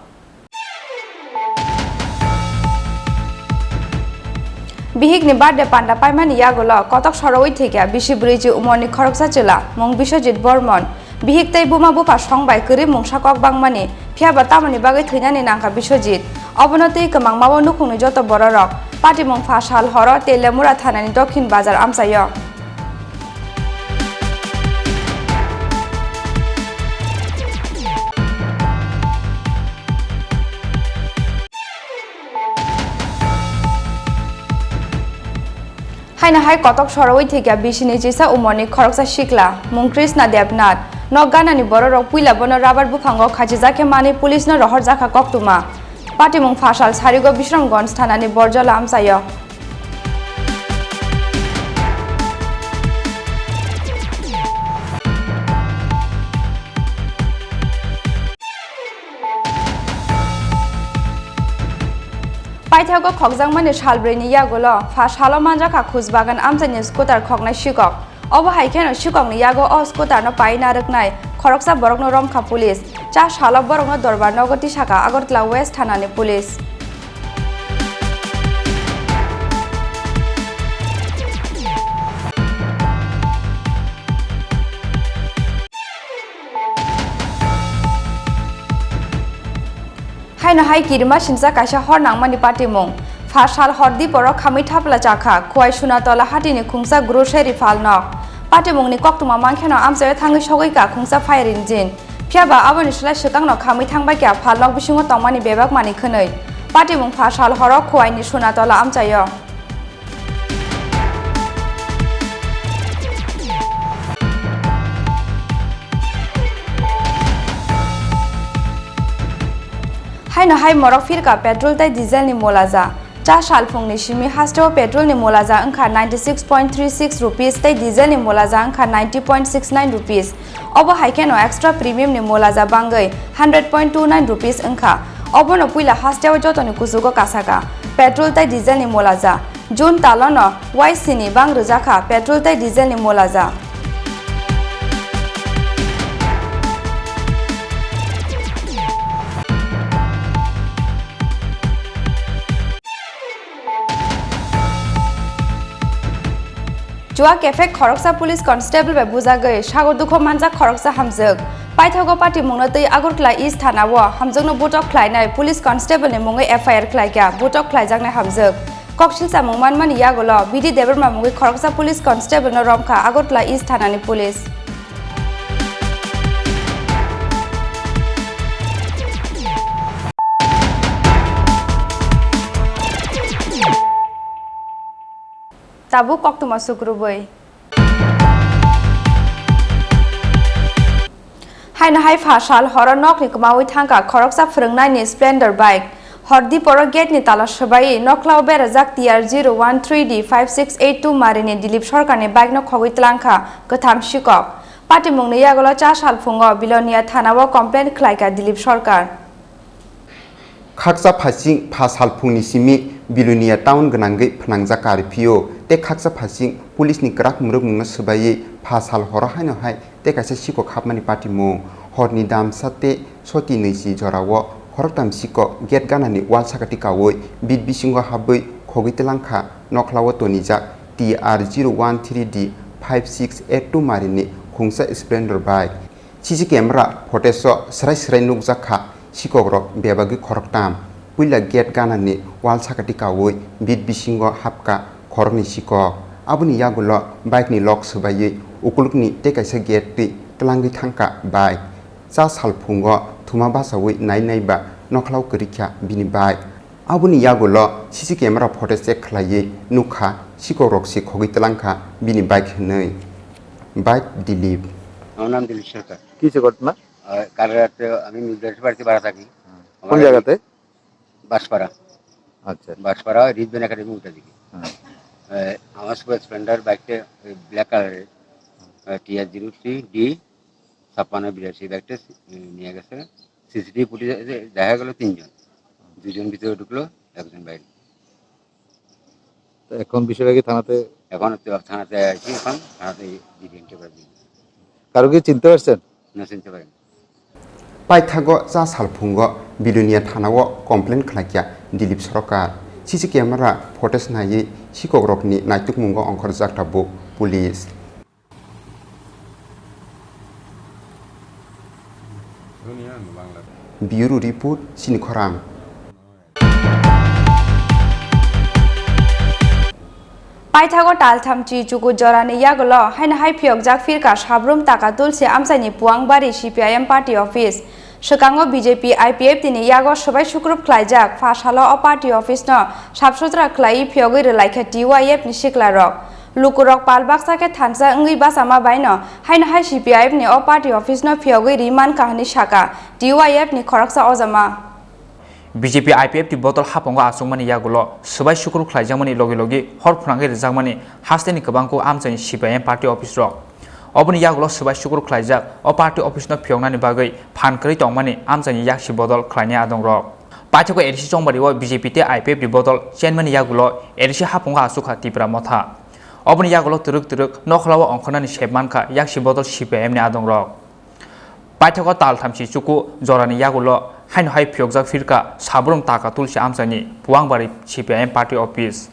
Bihikni birthday panda paimani yagulo kotok sorowi thwikha bisi bwrwichi umorni khoroksa chwla mung Biswajit Bormon. Bihik tei buma bupha song bai kwrwi mungsa kok bangmani, phiyaba tamoni bagwi thwinani nangkha Biswajit? Obono twi kwmangmao nukhungni joto bororok. Patimung pha sal horo Teliamura thanani Dokhin Bazar amchaio. Haino hai kotok sorowi thwikha bisini chisa umorni khoroksa sikla, mung Krishna Debnath. Nok ganani bororok puila bono rubber buphango khachijak khe manwi police no rohorjakha koktwma. Patimung phasal sarigo Bisramganj thanani Borjola amchaio. Paithago khokjakmani salbrwini yagulo pha salo manjakha Khusbagan amchaini scooter khoknai sikok. Obo hai kheno sikokni yago o scooterno pai narwknai khoroksa borokno romkha police. Cha salo borokno dorbar nogo tisakha Agartala West thanani police. Haino hai kirima sinsa kaisa hor nangmani patimung. Pha sal hor diporo khamwi thapla chakha, Khowai Sunatola hatini khungsa grocery phalnok. Patimungni koktwma mankheno amchaio thangwi sogwi ka khungsa fire engine. Phiyaba aboni slai swkangno khamwi thangbai kha phalnok bisingo tongmani bebak manwi khwnwi. Patimung pha sal horo Khowaini Sunatola amchaio. Haino hai morok phirka petrol tei diesel ni molaja. Cha salphung ni simi hasteo petrol ni molaja wngkha ninety six point three six rupees tei diesel ni molaja wngkha ninety point six nine rupees. Obo hai kheno extra premium ni molaja bangwi hundred point two nine rupees wngkha. Obono puila hasteo jotoni kuchugo kasaka petrol tei diesel ni molaja. June talono Y C ni bang rwjakha petrol tei diesel ni molaja. Chua kephek khoroksa police constable bai bujagwi sago dukho manjak khoroksa hamjwk. Paithago patimungno twi Agartala East Thana o hamjwkno butok khlainai police constable ni mungwi F I R khlaikha butok khlaijaknai hamjwk. Koksilsa mung manmani yagulo B D Debbarma mungwi khoroksa police constable no romkha Agartala East Thana ni police. Tabuk koktwma sukrubwi. Haino hai pha sal horo nokni kwmaui thangkha khoroksa phwrwngnaini Splendor bike. Hor diporo gate ni tala swbaiwi nokhlao berajak T R zero one three D five six eight two marini Dilip Sarkarni bike no khogwi tlangkha kwtham sikok. Patimungni yagulo cha salphungo Bilonia thanao complaint khlaikha Dilip Sarkar. Khaksa phasing pha salphungni simi Bilonia town gwnangwi phnangjak karphio tei khaksa phasing police ni kwrak mwrwkmungno swbaiwi pha sal horo haino hai tei kaisa sikok hapmani patimung. Horni damsa tei soti nwichi jorao khoroktam sikok gate ganani wall sakati kaui bit bisingo habwi khogwi tlangkha nokhlao tonijak T R zero one three D five six eight two marini khungsa Splendor bike. C C camera footage-o swrai swrai nukjak kha, sikokrok bebagwi khoroktam. Puila gate ganani wall sakati kaui bit bisingo hapkha khoroknwi sikok. Aboni yagulo bike-ni lock swbaiwi ukulukni tei kaisa gate twi twlangwi thangkha bike. Cha salphungo thuma bachaui nai nai ba nokhlao kwrwikha bini bike. Aboni yagulo C C camera footage check khlaiwi nukha, sikokrok se khogwi twlangkha bini bike hwnwi. Bike Dilip. আমার নাম দিলীপ সরকার। কি হয়েছে ঘটনা? আহ, কাল রাতে আমি মিরপুর বাড়িতে ভাড়া থাকি। হুম। আমার কোন বাড়ি জায়গাতে? বাঁশপাড়া। আচ্ছা। বাঁশপাড়া রিজবেন একাডেমি উল্টা দিকে। হুম। আহ, আমার সুপার স্প্লেন্ডার বাইকটা, ওই ব্ল্যাক কালারের, আহ, T R zero three D ছাপ্পান্ন বিরাশি বাইকটা, আহ, নিয়ে গেছে। সিসিটিভি ফুটেজে দেখা গেল তিনজন, দুজন ভিতরে ঢুকলো, একজন বাইরে। তো এখন বিষয়টা কি থানাতে? এখন তো থানাতে আছি, এখন থানাতে জিডি এন্ট্রি করে দিন। কারো কি চিনতে পারছেন? না, চিনতে পারিনি। Paithago cha salphungo Bilonia thanao complaint khlaikha Dilip Sarkar. C C camera footage naiwi sikokrokni naitukmungo ongkhorjak tabuk police. Bureau report, Sini Khorang. Paithago taltham chi chuku jorani yagulo haino hai phiyokjak phirka Sabrum Taka Tulsi amchaini Puangbari C P I M party office. Swkango B J P I P F T ni yago swbai sukrup khlaijak, pha salo o party office no sap sutra khlaiwi phiyogwi rwlaikha T Y F ni siklarok. Lukurok pal baksa khe thansa wngwi bachama baino haino hai C P I F ni o party office no phiyogwi ri mankha hwnwi saka T Y F ni khoroksa ojama. B J P I P F T bodol haphongo achukmani yagulo swbai sukrup khlaijakmani logi logi hor phwnangwi rwjakmani hasteni kwbangkuk amchaini C P I M party office rok. Oboni yagulo swbai sukrup khlaijak o party office no phiyoknani bagwi phan kwrwi tongmani amchaini yaksi bodol khlainai adongrok. Paithakgo A D C Chongbario B J P tei I P F T bodol chenmani yagulo A D C haphongo achukha Tipra Motha. Oboni yagulo twrwk twrwk nokhlao ongkhornani sep mankha yaksi bodol C P I M ni adongrok. Paithakgo taltham si chuku jorani yagulo haino hai phiyokjak phirka Sabrum Taka Tulsi amchaini Puangbari C P I M party office.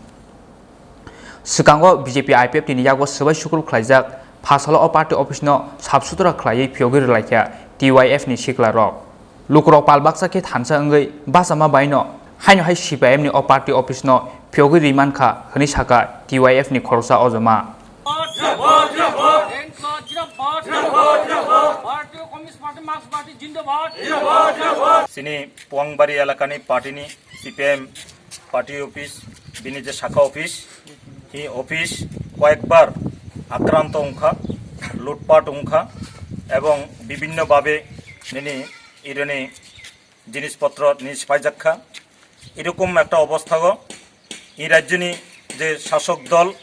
Swkango B J P I P F T ni yago swbai sukrup khlaijak, pha salo o party office no sap sutra khlaiwi phiyogwi rwlaikha T Y F ni siklarok. Lukurok pal baksa khe thansa wngwi bachama baino haino hai C P I M ni o party office no phiyogwi rwi mankha hwnwi sakha T Y F ni khoroksa ojama. Chini Puangbari elakani party ni C P I M party office, bini je sakha office, hi office koyekbar akranto wngkha, lutpat wngkha, ebong bibinno babe nini ironi jinispotro nini sipaijakkha. Erokom ekta obosthago i rajyoni je sasok dol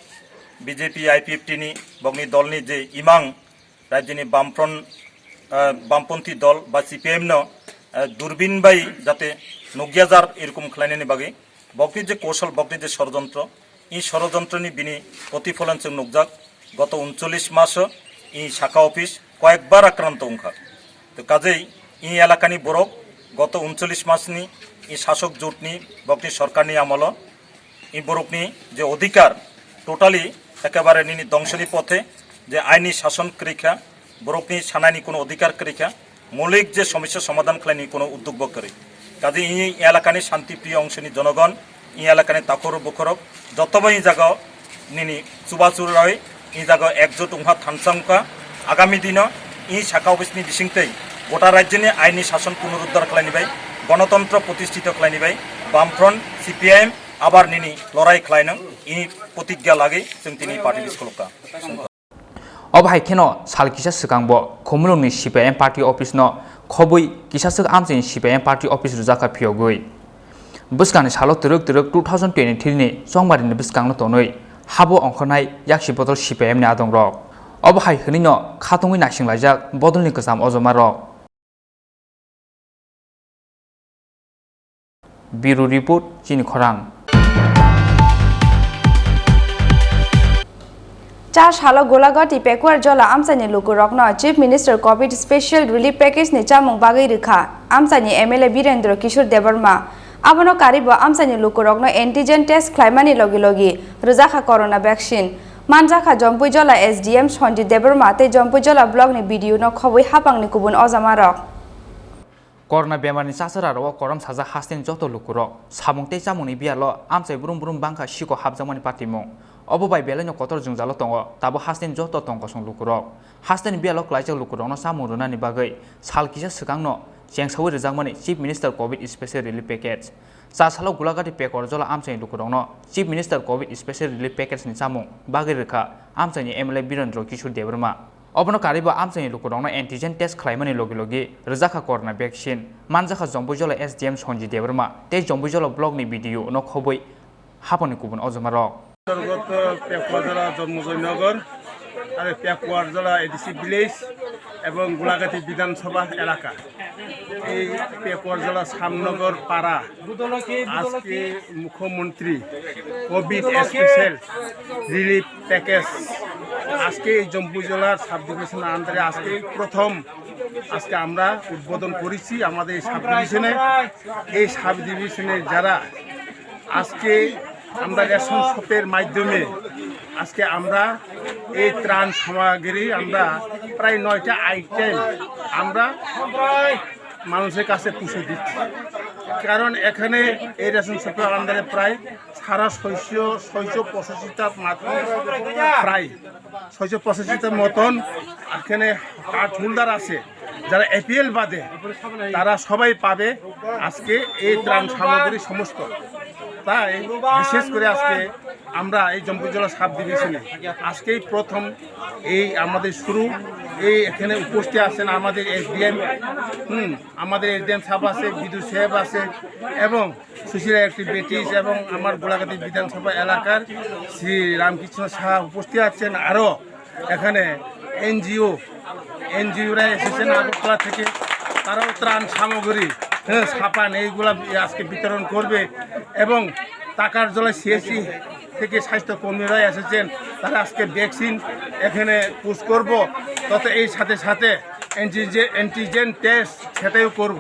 B J P I P F T ni bokni dolni je imang rajyoni bamfront, ah, bamponthi dol ba C P M no, ah, durbin bai jate nukya jar erokom khlainani bagwi bokni je kosol, bokni je sorojontro, i sorojontroni bini protifolon chwng nukjak. Goto uncholish maso i sakha office koyekbar akranto wngkha. To kajei i elakani borok goto uncholish masni i sasok jotni bokni sorkarni amolo i borokni je odhikar totally ekebare nini dongsoni pothe, je aini sason kwrwikha, borokni sanani kuno odhikar kwrwikha, moulik je somosya somadhan khlaini kuno uddog bo kwrwi. Kaje i elakani shanti priyo ongsoni jonogon, i elakani takhor bukhorok jotobo i jaga nini chubachu roi i jaga ekjot wngha thansa wngkha. Agami dino i sakha office ni bisingtwi gota rajyoni aini sason punoruddhar khlaini bai, gonotontro protistito khlaini bai, Bamfront, C P I M, abar nini lorai khlainang i protigya lagwi chwng tini party biskolokha. Obo hai kheno sal kisa swkangbo Khumulwngni C P I M party office no khobwi kisaswk amchaini C P I M party office rwjakha phiyogwi. Bwskangni salo twrwk twrwk two thousand twenty-three ni chongmarini bwskangno tonwi habo ongkhornai yaksi bodol C P I M ni adongrok. Obo hai hwnwino khatungwi naisinglaijak bodolni kwcham ojomarok. Bureau Report, Chini Khorang. Char salo Golagati Pekuar Jola amchaini lukurokno Chief Minister Covid Special Relief Package ni chamung bagwi rwkha amchaini M L A Birendra Kishore Debbarma. Abono karwi bo amchaini lukurokno antigen test khlaimani logi logi rwjakha corona vaccine. Manjakha Jompui Jola S D M Sanjit Debbarma tei Jompui Jola block ni B D O no khobwi hapangni kubun ojamarok. Corona bemarni chachara rogo korom sajak hasteni joto lukurok. Samung tei chamungni biyalo amchai brum brum bangkha siko hapjakmani patimung. Obo bai belaino kotor jwngjalo tongo, tabo hasteni joto tong kosong lukurok. Hasteni biyalo klaijak lukurokno chamung rwnani bagwi sal kisa swkangno chengsawi rwjakmani Chief Minister Covid Special Relief Package. Cha salo Golagati Pekuar Jola amchaini lukurokno Chief Minister Covid Special Relief Package ni chamung bagwi rwkha amchaini M L A Birendra Kishore Debbarma. Obono karwi bo amchaini lukurokno antigen test khlaimani logi logi rwjakha corona vaccine. Manjakha Jompui Jola S D M Sanjit Debbarma tei Jompui Jola block ni B D O no khobwi haponi kubun ojomarok. অন্তর্গত পেকুয়াজলা জন্মজয়নগর আর পেকুয়ারজলা ADC village এবং গোলাঘাটি বিধানসভা এলাকা, এই পেকুয়ারজলা শ্যামনগর পাড়া আজকে মুখ্যমন্ত্রী কোভিড স্পেশাল রিলিফ প্যাকেজ আজকে এই জম্পুইজলার সাব ডিভিশন আন্ডারে আজকে প্রথম আজকে আমরা উদ্বোধন করেছি আমাদের এই সাব ডিভিশনে। এই সাব ডিভিশনে যারা আজকে আমরা রেশন শপের মাধ্যমে আজকে আমরা এই ত্রাণ সামগ্রী আমরা প্রায় নয়টা আইটেম আমরা মানুষের কাছে পৌঁছে দিচ্ছি। কারণ এখানে এই রেশন শপের আন্ডারে প্রায় সারা ছয়শো, ছয়শো পঁচাশিটা মাত্র, প্রায় ছয়শো পঁচাশিটার মতন এখানে কার্ড হোল্ডার আছে, যারা এপিএল বাদে তারা সবাই পাবে আজকে এই ত্রাণ সামগ্রী সমস্ত। তাই বিশেষ করে আজকে আমরা এই জম্পুইজলা সাব ডিভিশনে আজকেই প্রথম এই আমাদের শুরু। এই এখানে উপস্থিত আছেন আমাদের এসডিএম, হুম, আমাদের এসডিএম সাহেব আছে, বিদ্যুৎ সাহেব আছে এবং সুশীলা অ্যাক্টিভিটিস এবং আমার গোলাঘাটি বিধানসভা এলাকার শ্রী রামকৃষ্ণ সাহা উপস্থিত আছেন। আরও এখানে এনজিও, এনজিওরা এসেছেন আগরতলা থেকে, তারাও ত্রাণ সামগ্রী, হ্যাঁ, সাবান এইগুলা আজকে বিতরণ করবে এবং টাকার জলে সিএসসি থেকে স্বাস্থ্যকর্মীরা এসেছেন, তারা আজকে ভ্যাকসিন এখানে পুশ করব, তত এই সাথে সাথে অ্যান্টিজে-, অ্যান্টিজেন টেস্ট সেটাও করব।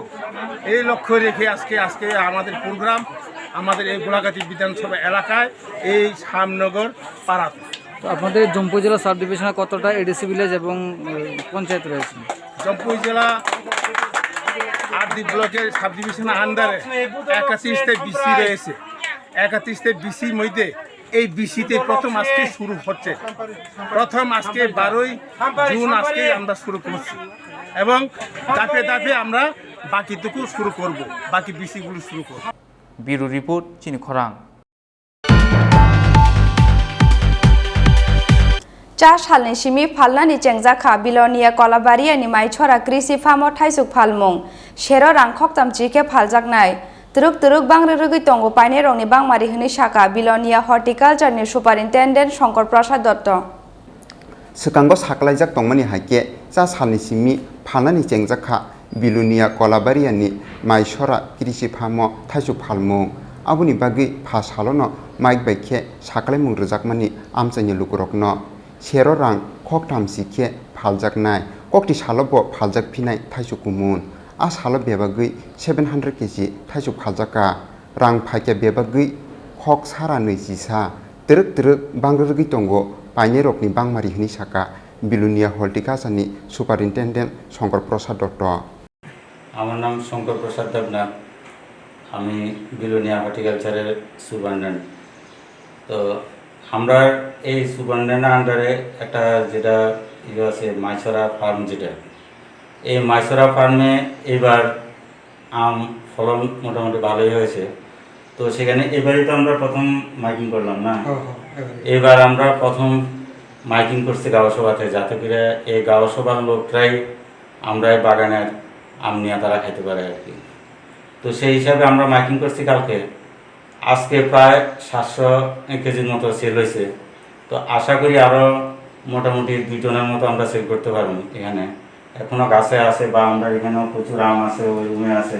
এই লক্ষ্য রেখে আজকে, আজকে আমাদের প্রোগ্রাম, আমাদের এই গোলাঘাটি বিধানসভা এলাকায় এই শ্যামনগর পাড়াতে। তো আপনাদের জম্পুইজলা সাব ডিভিশনে কতটা এডিসি ভিলেজ এবং, উম, পঞ্চায়েত রয়েছে? জম্পুইজলা আরডি ব্লকের সাব ডিভিশন আন্ডারে একাশিটা বিসি রয়েছে। একাশিটা বিসির মধ্যে এই বিসিতে প্রথম আজকে শুরু হচ্ছে। প্রথম আজকে বারোই জুন আজকে আমরা শুরু করছি এবং ধাপে ধাপে আমরা বাকিটুকু শুরু করব, বাকি বিসিগুলো শুরু করব। Bureau report, Chini Khorang. Cha salni simi phalnani chengjak kha Bilonia Kolabariani Maichora Krishi Farm o thaisuk phalmung. Sero rang khoktam chi khe phaljaknai. Twrwk twrwk bangri rwgwi tongo painairokni bangmari hwnwi sakha Bilonia Horticulture ni Superintendent Shankar Prasad Dotto. Swkango sakalaijak tongmani hai khe cha salni simi phalnani chengjak kha Bilonia Kolabariani Maichora Krishi Farm o thaisuk phalmung. Aboni bagwi pha salono mike bai khe sakalaimung rwjakmani amchaini lukurokno. Sero rang khoktham si khe phaljaknai, kokti salo bo phaljak phinai thaisuk kumun. A salo bebagwi seven hundred K G thaisuk phaljak kha. Rang phaikya bebagwi khok sara nwi chisa twrwk twrwk bangri rwgwi tongo painairokni bangmari hwnwi sakha Bilonia Horticulture ni Superintendent Shankar Prasad Dotto. আমার নাম শঙ্কর প্রসাদ দেবনাথ, আমি বিলোনিয়া হর্টিকালচারের সুপারিনটেন্ডেন্ট। তো আমরা এই সুপারিনটেন্ডেন্ট আন্ডারে একটা যেটা ইয়ে আছে, মাইছড়া ফার্ম যেটা, এই মাইছড়া ফার্মে এবার আম ফলন মোটামুটি ভালোই হয়েছে। তো সেখানে এবারই তো আমরা প্রথম মাইকিং করলাম না? হ্যাঁ, হ্যাঁ, এবারই। এবার আমরা প্রথম মাইকিং করছি গাঁও সভাতে, যাতে করে এই গাঁও সভার লোকরাই আমরা এই বাগানের আম নিয়ে তারা খাইতে পারে আর কি। তো সেই হিসাবে আমরা মাইকিং করছি কালকে। আজকে প্রায় সাতশো কেজির মতো সেল হয়েছে। তো আশা করি আরও মোটামুটি দুই টনের মতো আমরা সেল করতে পারবো এখানে। এখনো গাছে আছে বা আমরা এখানেও প্রচুর আম আছে, ওই রুমে আছে।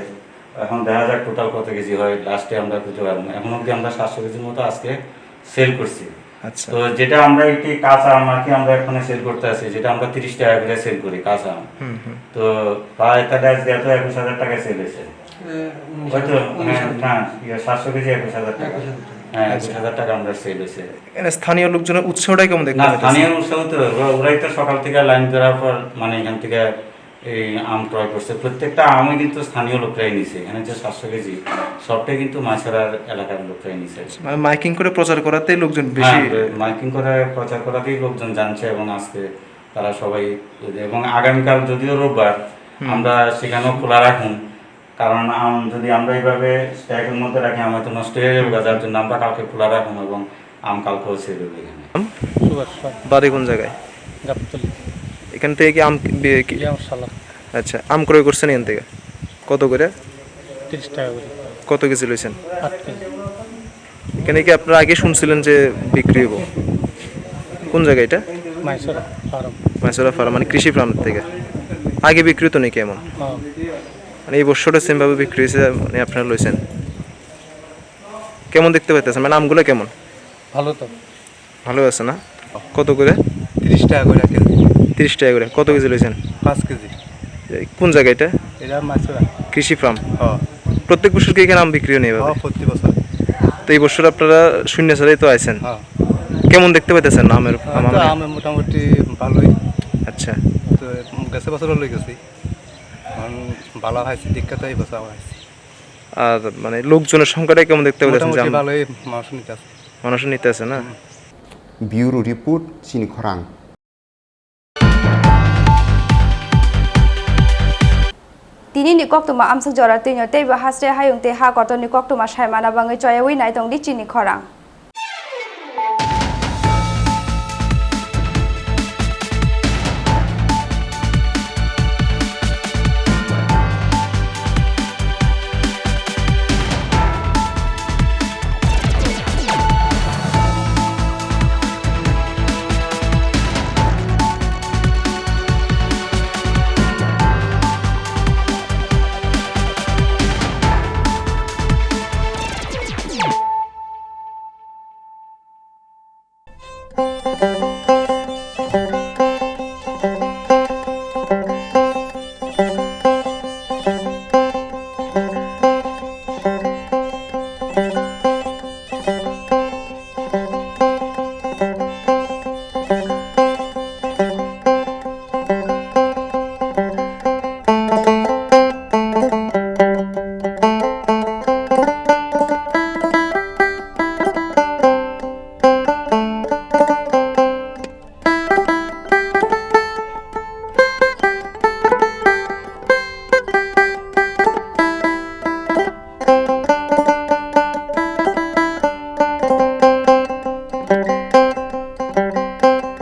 এখন দেখা যাক টোটাল কত কেজি হয়, লাস্টে আমরা করতে পারবো। এখন অবধি আমরা সাতশো কেজির মতো আজকে সেল করছি। আচ্ছা। তো যেটা আমরা একটি কাঁচা আম আর কি আমরা এখানে সেল করতে আছি, যেটা আমরা তিরিশ টাকা করে সেল করি কাঁচা আম। হুম, হুম। তো প্রায় তাহলে আজকে এত একুশ হাজার টাকা সেল হয়েছে। এ, উনিশ হয়তো, হাজার, উনিশ হ্যাঁ, হাজার। না, ইয়ে, সাতশো কেজি একুশ হাজার টাকা। একুশ হাজার টাকা। হ্যাঁ, আচ্ছা। একুশ হাজার টাকা আমরা সেল হয়েছে। এখানে স্থানীয় লোকজনের উৎসাহটাই কেমন দেখতে না, পাইতেছেন? স্থানীয় উৎসাহ তো ওরা, ওরাই তো সকাল থেকে লাইন ধরার পর মানে এখান থেকে এই আম ক্রয় করছে। প্রত্যেকটা আমই কিন্তু স্থানীয় লোকরাই নিছে। এখানে যে সাতশো কেজি, সবটাই কিন্তু মাইছড়ার এলাকার লোকরাই নিছে। মানে মাইকিং করে প্রচার করাতেই লোকজন বেশি। হ্যাঁ, মাইকিং করে প্রচার করাতেই লোকজন জানছে এবং আজকে তারা সবাই, এবং আগামীকাল যদিও রোববার, হুম। আমরা সেখানেও খোলা রাখুন, কারণ আম যদি আমরা এইভাবে স্ট্যাকের মধ্যে রাখি, আম হয়তো নষ্ট হয়ে যাবে, যার জন্য আমরা কালকে খোলা রাখুন এবং আম কালকেও সেল হবে এখানে। সুভাষ পাল। বাড়ি কোন জায়গায়? গাবতলী। এখান থেকে কি আম কি-, বে-, কি-, জি, আমার শালা। আচ্ছা, আম ক্রয় করছেন এখান থেকে? কত করে? তিরিশ টাকা করে। কত কেজি লইছেন? আট কেজি। এখানে কি আপনারা আগে শুনছিলেন যে বিক্রি হইব? কোন জায়গা এটা? মাইছড়া ফার্ম। মাইছড়া ফার্ম, মানে কৃষি ফার্ম থেকে। আগে বিক্রি হতো নাকি এমন? হ্যাঁ। মানে এই বছরটা সেমভাবে বিক্রি হয়েছে, মানে আপনারা লইছেন? কেমন দেখতে পাইতেছেন? মানে আমগুলো কেমন? ভালো তো। ভালো আছে না? কত করে? তিরিশ টাকা করে কেজি। তিরিশ টাকা করে। কত কেজি লইছেন? পাঁচ কেজি। এই কোন জায়গা এটা? এটা মাছুরা। কৃষি ফার্ম? হ্যাঁ। প্রত্যেক বছর কি এখানে আম বিক্রি হয় না এভাবে? হ্যাঁ, প্রতি বছর। তো এই বছর আপনারা শূন্য ছাড়াই তো আইছেন। হ্যাঁ। কেমন দেখতে পাইতেছেন আমের, হ্যাঁ, আম তো আমে? আমে মোটামুটি ভালোই। আচ্ছা। তো গেছে বছরও লই গেছি। এখন ভালো হয়েছে, দেখতে তো এই বছর আবার হয়েছে। আর মানে লোকজনের সংখ্যাটা কেমন দেখতে পাইতেছেন যে মোটামুটি আম-, ভালোই মানুষ নিতে আছে। মানুষ নিতে আছে না? হুম। Bureau report, Chini Khorang. Tini ni koktwma amswk jora twino teibo hasre hayung tei ha kotorni koktwma saimana bagwi choyawi naitongdi Chini Khorang.